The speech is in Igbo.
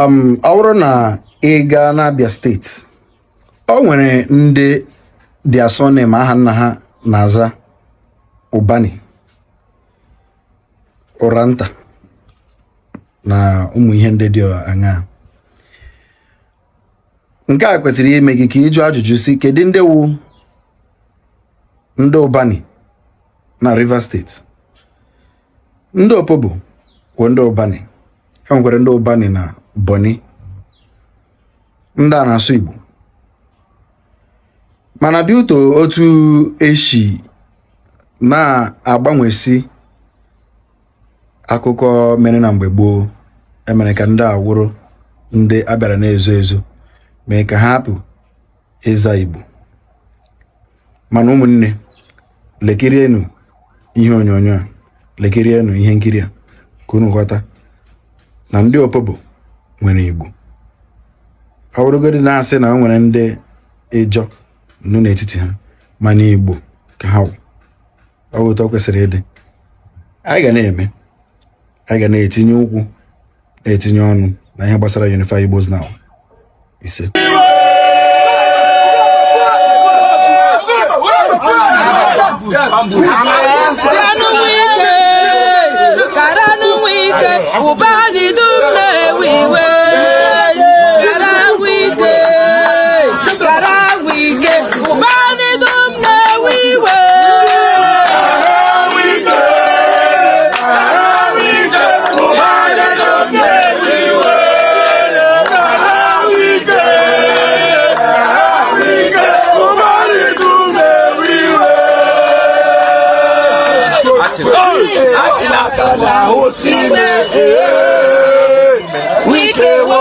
Ọ bụrụ na ị gaa n'Abia Steeti, o nwere ndị their surname, aha nna ha na-aza Ụbani, Ụranta na ụmụ ihe ndị dị aṅaa. Nke a kwesịrị ime gị ka ị jụọ ajụjụ si, kedu ndị wụ ndị Ụbani na Rivers Steeti? Ndị Opobo wụ ndị Ụbani. E nwekwara ndị Ụbani na Bonny. Ndị a na-asụ Igbo, mana due to otu esi na-agbanwesi akụkọ mere na mgbe gboo, emere ka ndị a wụrụ ndị abịara na-ezo ezo, mee ka ha hapụ ịza Igbo. Mana ụmụnne, lekirienu ihe onyonyo a, lekirienu ihe nkiri a ka unu ghọta na ndị Opobo nwere Igbo. Ọ bụrụgodị na-asị na o nwere ndị Ịjọ nọ n'etiti ha, mana Igbo ka ha wụ. Ọ bụ otu ọ kwesịrị ịdị. Anyị ga na-eme, anyị ga na-etinye ụkwụ, na-etinye ọnụ na ihe gbasara Unify Igbos Now. Ise.